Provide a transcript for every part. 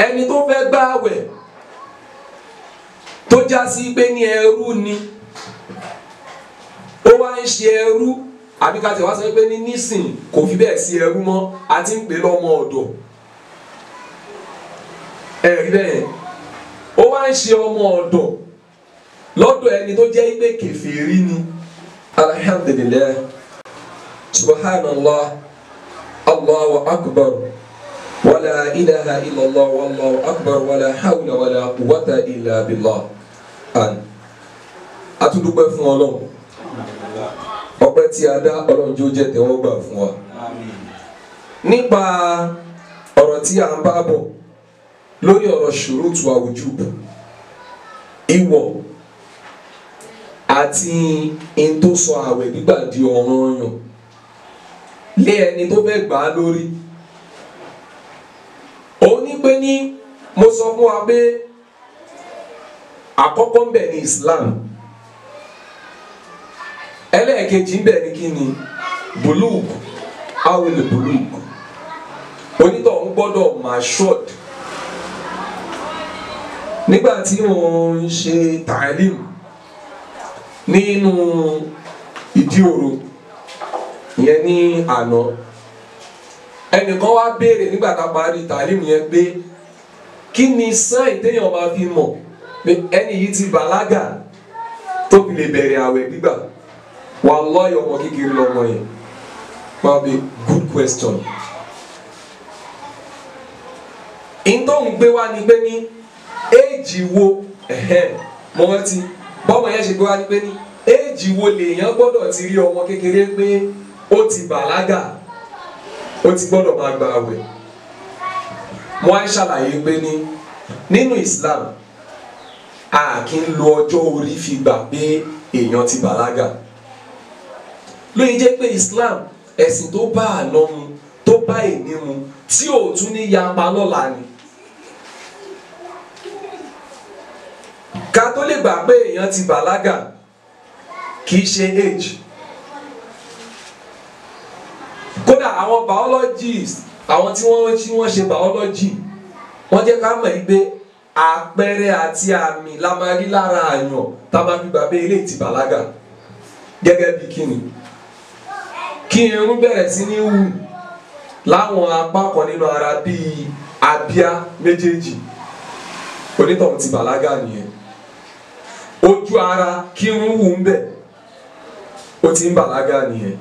Ẹni tó fẹ́ gbààwẹ̀ tó já sí pé ní ẹrú ni, ó wá ń ṣe ẹrú, àbí ká tẹ̀ wá sọ pé ní nísìn kò fi bẹ́ẹ̀ sí ẹrú mọ́, a ti ń pè lọ́mọ ọ̀dọ̀. Ẹ̀rí bẹ́ẹ̀, ó wá ń ṣe ọmọ ọ̀dọ̀ lọ́dọ̀ ẹni tó jẹ́ pé kèfèrí ni. Alhamdulillah, subhanallah, Allahu akbar, wala ilaha illallah, wallahu akbar, wala hawla wala quwwata illa billah. A tún dúpẹ́ fún Ọlọ́run. Ọpẹ́ tí a dá Ọlọ́run jọ̀ọ́ jẹ́ tẹ́wọ́gbà fún wa. Nípa ọ̀rọ̀ tí a ń bá bọ̀ lórí ọ̀rọ̀ ṣùrùtù àwùjúb, ìwọ̀ àti in tó sọ àwẹ̀ gbígbà di ọ̀ranyàn lé ẹni tó fẹ́ gbà á lórí. Òun ní pé ní mo sọ fún wa pé àkọ́kọ́ ń bẹ ní Islam, ẹlẹ́ẹ̀kejì ń bẹ ní kí ni buluk awil buluk. Onítọ̀hún gbọ́dọ̀ matured. Nígbà tí mo ń ṣe tàlím nínú ìdí òru yẹn ní àná, ẹnìkan wá béèrè nígbà tá a parí tàlím yẹn pé kí ni sáìn téèyàn máa fi mọ̀ pé ẹni yìí ti bàlágà tó fi lè bẹ̀rẹ̀ àwẹ̀ gbígbà. Wallahi ọmọ kékeré lọmọ yẹn. Well, be good question. Ìtọ́ ń gbé wá ni pé ní éèjì wo, mo rántí bọ́mọ yẹn ṣe gbé wá ni pé ní éèjì wo lèèyàn gbọ́dọ̀ ti rí ọmọ kékeré pé ó ti bàlágà, ó ti gbọ́dọ̀ máa gba àwẹ̀. Mo á ṣàlàyé pé ní nínú Islam a kì í lo ọjọ́ orí fi gbà pé èèyàn ti bàlágà. Lóye jẹ́ pé Islam ẹ̀sìn tó bá àná mu, tó bá èní mu, tí ò tún ní yapa lọ́la ni. Ká tó lè gbà pé èèyàn ti bàlágà kì í ṣe age. Kódà àwọn biologists, àwọn tí wọ́n ṣe biology, wọ́n jẹ́ ká mọ̀ yí pé àpẹẹrẹ àti àmì la máa rí lára àyàn tá a máa fi gbà pé eléyìí ti bàlágà. Gẹ́gẹ́ bí kíni? Kí irun bẹ̀rẹ̀ sí ní wù láwọn apá kan nínú ara bíi abíá méjèèjì, onítọ̀hún ti bàlágà nìyẹn. Ojú ara kí irun wù ń bẹ̀, ó ti ń bàlágà nìyẹn.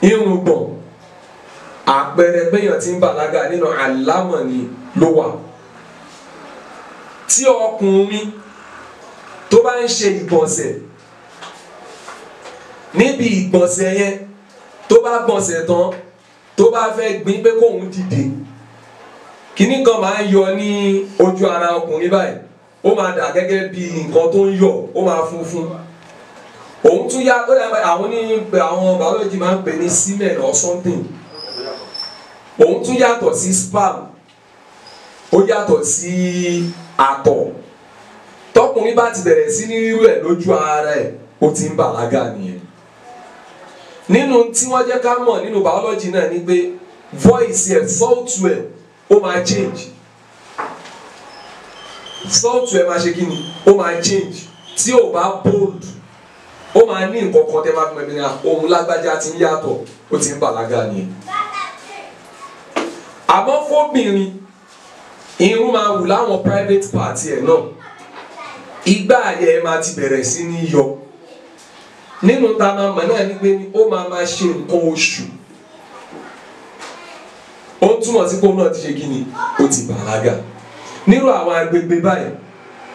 Irun gbọ̀n, àpẹẹrẹ péyàn ti ń bàlágà nínú àlámọ̀ ni ló wà. Tí ọkùnrin tó bá ń ṣe ìgbọ̀nsẹ̀, níbi ìgbọ̀nsẹ̀ yẹn tó bá gbọ̀nsẹ̀ tán, tó bá fẹ́ gbin pé kóun dìde, kíní kan máa ń yọ ní ojú ara ọkùnrin báyìí, ó máa dà gẹ́gẹ́ bí nǹkan tó ń yọ, ó máa funfun. Òun tún yá, ó dàgbà àwọn ní àwọn biology máa ń pè ní semen or something. Òun tún yàtọ̀ sí sperm, ó yàtọ̀ sí àtọ̀. Tọkùnrin bá ti bẹ̀rẹ̀ sí ní rírú ẹ̀ lójú ara ẹ̀, ó ti ń bàlágà nìyẹn. Nínú tí wọ́n jẹ́ ká mọ̀ nínú biology náà ni pé voice ẹ̀, sọ́ọ̀tù ẹ̀, ó máa change. Sọ́ọ̀tù ẹ̀ máa ṣe kí ni? Ó máa change. Tí ò bá bold, ó máa ní nǹkan kan tẹ́ máa fi mọ̀ ní ohun lágbájá ti ń yàtọ̀, ó ti ń bàlágà nìyẹn. Àmọ́ fóbìnrin, irun máa wù láwọn private party ẹ̀ náà, igbá ayẹ ẹ̀ máa ti bẹ̀rẹ̀ sí ní yọ. Nínú ta máa mọ̀ náà ni pé ó máa máa ṣe nǹkan oṣù. Ó túmọ̀ sí pé òun náà ti ṣe kí ni? Ó ti bàlágà. Nírú àwọn agbègbè báyìí,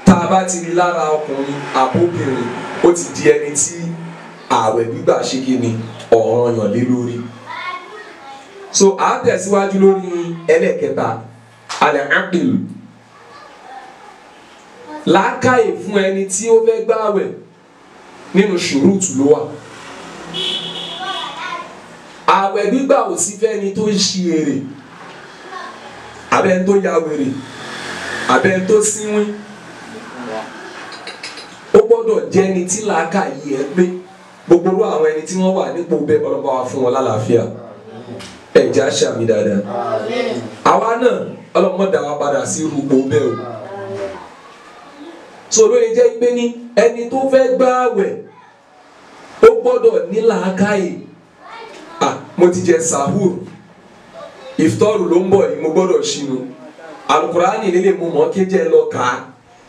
tá a bá ti rí lára ọkùnrin àbóbìnrin, ó ti di ẹni tí ààwẹ̀ gbígbà ṣe kí ni? Ọ̀ranyàn lé lórí. So à á tẹ̀síwájú lórí ẹlẹ́kẹta, al-aql. Làákàyè fún ẹni tí ó fẹ́ gbààwẹ̀ nínú ṣùrùtù ló wà. Ààwẹ̀ gbígbà ò sí fẹ́ni tó ń ṣi èrè, abẹ́ni tó ya wèrè, abẹ́ni tó sínwín. Ó gbọ́dọ̀ jẹ́ ẹni tí làákàyè ẹ pé. Gbogbo irú àwọn ẹni tí wọ́n wà nípò bẹ́ẹ̀, Ọlọ́run bá wa fún wọn lálàáfíà. Ẹ jẹ́ á ṣàmì dáadáa. Àwa náà Ọlọ́mọ dá wa padà sí irúgbó bẹ́ẹ̀ o. So lóye jẹ́ pé ní ẹni tó fẹ́ gbààwẹ̀ ó gbọ́dọ̀ ní làákàyè. Mo ti jẹ sahur, ìfitọ́rù ló ń bọ̀ yìí, mo gbọ́dọ̀ ṣínú. Alukurani lè mú mọ́ kí jẹ́ lọ kà á,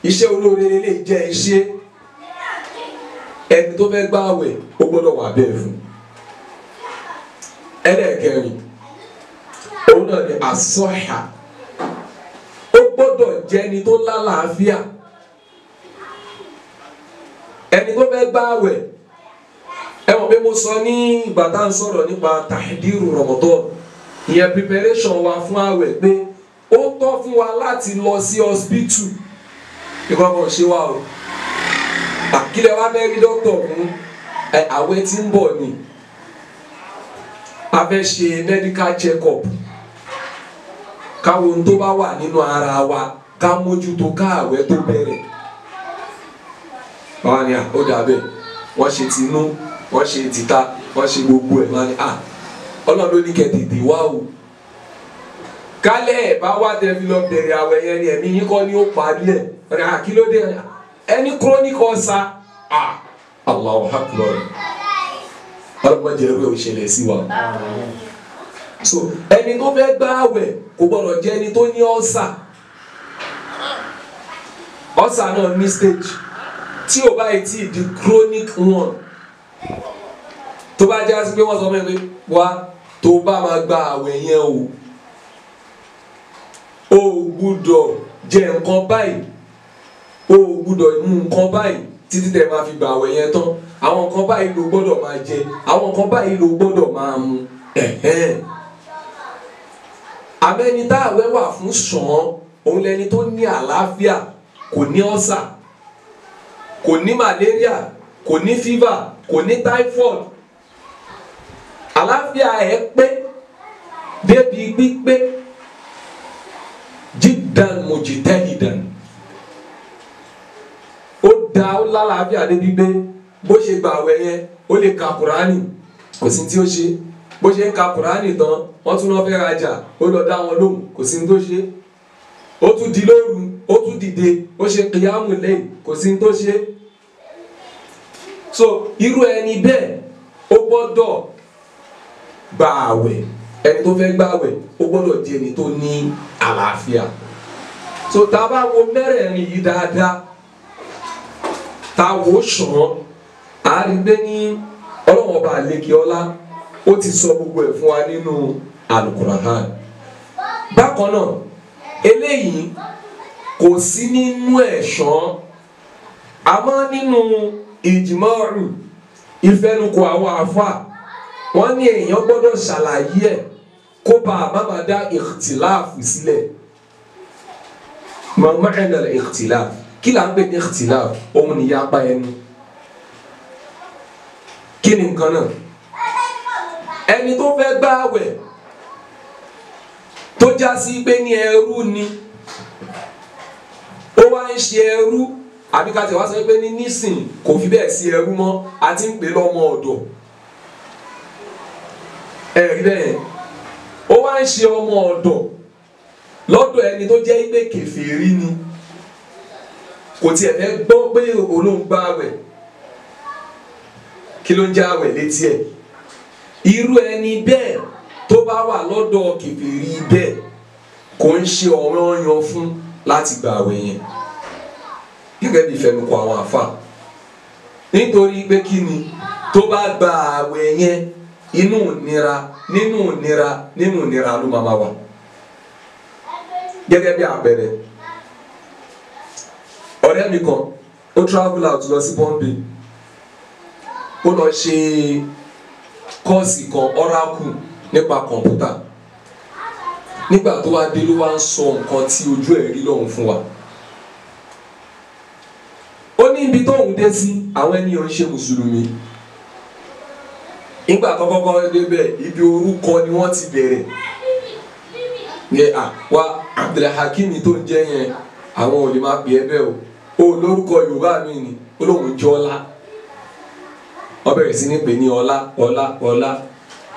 iṣẹ́ olóore lè jẹ́ iṣẹ́. Ẹni tó fẹ́ gbààwẹ̀ ó gbọ́dọ̀ wà bẹ́ẹ̀ fún. Ẹlẹ́ẹ̀kẹrin òun náà ni asọ́hà, ó gbọ́dọ̀ jẹ́ ẹni tó lálàáfíà. Ẹni tó fẹ́ gbààwẹ̀, ẹ mọ̀ pé mo sọ ní ìgbà tá à ń sọ̀rọ̀ nípa tahdiru Ramadan, ìyẹn preparation wa fún àwẹ̀, pé ó tọ́ fún wa láti lọ sí hospital. Ìkọ̀kọ̀ ṣe wa o, àkílẹ̀ wa fẹ́ rí dókítà fún àwẹ̀ tí ń bọ̀ ni, a fẹ́ ṣe medical check up, káwọn ohun tó bá wà nínú ara wa ká mójútó káàwẹ̀ tó bẹ̀rẹ̀. Wọ́n á ní ó dà bẹ́ẹ̀, wọ́n ṣe tinú, wọ́n ṣe tìta, wọ́n ṣe gbogbo ẹ̀. Wọ́n á ní Ọlọ́run ló ní kẹ́ tètè wá o. Kálẹ̀ ẹ̀ bá wá tẹ́ fi lọ bẹ̀rẹ̀ àwẹ̀ yẹn ni ẹ̀mí yín kọ́ ni ó parí ẹ̀. Kí ló dé? Ẹni chronic ulcer. Allahu Akbar. Ọlọ́mọdé ẹrú ẹ̀ ò ṣẹlẹ̀ sí wa. So ẹni tó fẹ́ gbà àwẹ̀ kò gbọ́dọ̀ jẹ́ ẹni tó ní ulcer. Ulcer náà ní stage tí o bá yìí tí di chronic one. Tó bá jẹ́ àti pé wọ́n sọ fún mi pé wá tó bá máa gba àwẹ̀ yẹn o, o gbúdọ̀ jẹ nǹkan báyìí, o gbúdọ̀ mú nǹkan báyìí títí tẹ máa fi gba àwẹ̀ yẹn tán. Àwọn nǹkan báyìí ló gbọ́dọ̀ máa jẹ, àwọn nǹkan báyìí ló gbọ́dọ̀ máa mu. Àmẹ́ni tá àwẹ̀ wà fún sàn, òun lẹni tó ní àlàáfíà, kò ní ọ́sà, kò ní malaria, kò ní fever, kò ní typhoid. Àlàáfíà ẹ̀ pé débi pípé, jiddan mujtahidan. Ó da, ó lálàáfíà débi pé bó ṣe gbà àwẹ̀ yẹn ó lè ka Kùránì, kò sí tí ó ṣe. Bó ṣe ń ka Kùránì tán, wọ́n tún lọ fẹ́ rajà, ó lọ dá wọn lóhùn, kò sí tó ṣe. Ó tún di lóru, ó tún dìde, ó ṣe kìyàmù lẹ́yìn, kò sí tó ṣe. So irú ẹni bẹ́ẹ̀ ó gbọ́dọ̀ gba àwẹ̀. Ẹni tó fẹ́ gba àwẹ̀ ó gbọ́dọ̀ di ẹni tó ní àlàáfíà. So tá a bá wo mẹ́rẹ̀ẹ̀rin yìí dáadáa, tá a wò ó ṣàn, á rí pé ní Ọlọ́run ọba àlekè ọlá ó ti sọ gbogbo ẹ̀ fún wa nínú Al-Qur'an. Bákan náà eléyìí kò sí nínú ẹ̀ṣán, àmọ́ nínú ìjìmọ̀rù ìfẹnukò àwọn àfà, wọ́n ní èèyàn gbọ́dọ̀ ṣàlàyé ẹ̀ kó bá a má máa dá ìkhtiláàfù sílẹ̀. Ma ma'na al-ikhtilaf, kí là ń pè ní ìkhtiláàfù? Òun ni yapa ẹnu. Kí ni nǹkan náà? Ẹni tó fẹ́ gbààwẹ̀ tó já sí pé ní ẹrú ni, ó wá ń ṣe ẹrú, àbí ká tẹ̀ wá sọ pé ní nísìn kò fi bẹ́ẹ̀ sí ẹrú mọ́, a ti ń pè lọ́mọ ọ̀dọ̀. Ẹ̀rí bẹ́ẹ̀, ó wá ń ṣe ọmọ ọ̀dọ̀ lọ́dọ̀ ẹni tó jẹ́ pé kèfèrí ni, kò tiẹ̀ fẹ́ gbọ́ pé olóhùn gbààwẹ̀, kí ló ń jẹ́ àwẹ̀ létí ẹ̀. Irú ẹni bẹ́ẹ̀ tó bá wà lọ́dọ̀ kèfèrí bẹ́ẹ̀ kò ń ṣe ọ̀ranyàn fún láti gba àwẹ̀ yẹn, gẹ́gẹ́ bí ìfẹnukò àwọn àfà. Nítorí pé kí ni, tó bá gba àwẹ̀ yẹn, inú ìnira, nínú ìnira, nínú ìnira ló máa wà. Gẹ́gẹ́ bí àpẹẹrẹ, ọ̀rẹ́ mi kan ó travel out lọ sí Bombay, ó lọ ṣe kọ́ọ̀sì kan oracle nípa kọ̀ǹpútà. Nígbà tó wá dé ló wá ń sọ nǹkan tí ojú ẹ̀ rí lọ́hùn fún wa. Ó ní ibi tóun dé sí, àwọn ènìyàn ń ṣe mùsùlùmí. Nígbà tó kọ́kọ́ débẹ̀, ibi orúkọ ni wọ́n ti bẹ̀rẹ̀. Ní à wa Abdulhakeem tó ń jẹ́ yẹn, àwọn ò lè máa pè é bẹ́ẹ̀ o. Ó lórúkọ Yorùbá mi ni, ó lóun jẹ́ Ọlá. Wọ́n bẹ̀rẹ̀ sí ní pè ní Ọlá, Ọlá, Ọlá.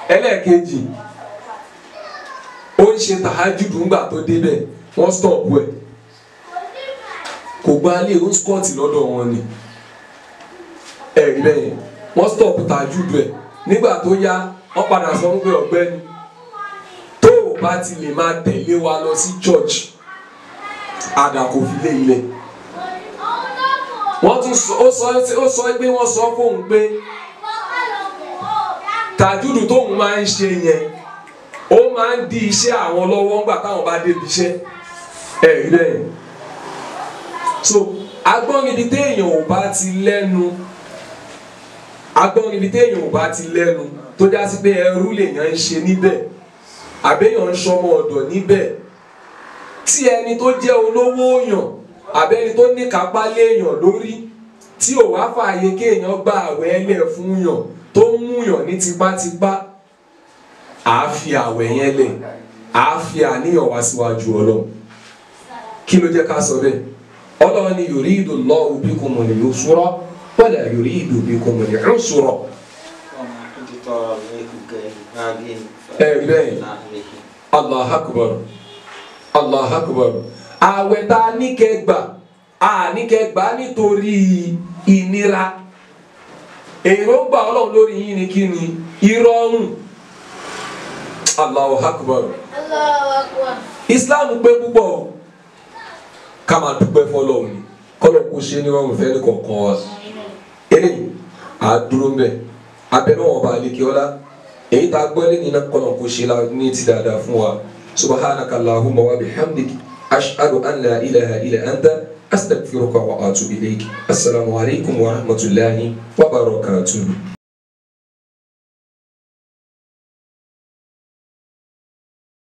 Ẹlẹ́ẹ̀kejì, ó ń ṣe tàhájùdù ńgbà tó débẹ̀. Wọ́n stop ẹ̀, kò gba ilé ó scott lọ́dọ̀ wọn ni. Ẹ̀rí bẹ́ẹ̀, wọ́n stop tàjúdù ẹ̀. Nígbà tó yá, wọ́n padà sọ pé ọ̀gbẹ́ni, tó o bá ti lè máa tẹ̀lé wa lọ sí church, àdà kò fi lé ilẹ̀. Wọ́n tún ó sọ pé wọ́n sọ fóun pé tàjúdù tóun máa ń ṣe yẹn, ó máa ń di iṣẹ́ àwọn lọ́wọ́ ńgbà táwọn bá débi iṣẹ́. Ẹ̀rí bẹ́ẹ̀. So agbọ́n ibi téèyàn ò bá ti lẹ́nu, agbọ́n ibi téèyàn ò bá ti lẹ́nu, tó já sí pé ẹrú lèèyàn ń ṣe níbẹ̀, àbẹ́yàn ń ṣọmọ ọ̀dọ̀ níbẹ̀, tí ẹni tó jẹ́ olówó yàn àbẹ́ni tó ní kápá léèyàn lórí, tí ò wá fààyè kéèyàn gba àwẹ̀ ẹlẹ̀ fún yàn, tó ń mú yàn ní tipátipá, àá fi àwẹ̀ yẹn lẹ̀, àá fi àníyàn wá síwájú Ọlọ́run. Kí ló jẹ́ ká sọ bẹ́ẹ̀? Ọlọ́run ni yuridu Allahu bikumul yusra wala yuridu bikumul usra. Ẹ̀rí bẹ́ẹ̀, Allahu akbar, Allahu akbar. Àwẹ̀ tá a ní kẹ́ gbà, a ní kẹ́ gbà nítorí ìnira. Èròǹgbà Ọlọ́run lórí yín ni kí ni? Ìrọ̀rùn. Allahu akbar. Islam pé púpọ̀ o, ká máa dúpẹ́ fọlọ́run ni, kọ́lọ̀ kó ṣe ní rọrùn fẹ́ni kọ̀ọ̀kan wa. Eléyìí àdúró ń bẹ̀, abẹ́rẹ́ wọn bá àlekè ọlá, èyí tá a gbọ́ lé nínú kọ́lọ̀ kó ṣe ní ti dáadáa fún wa. Subhanaka Allahumma wa bihamdik, ashhadu an la ilaha illa anta, astaghfiruka wa atubu ilayk. Assalamu alaikum wa rahmatullahi wa barakatuh.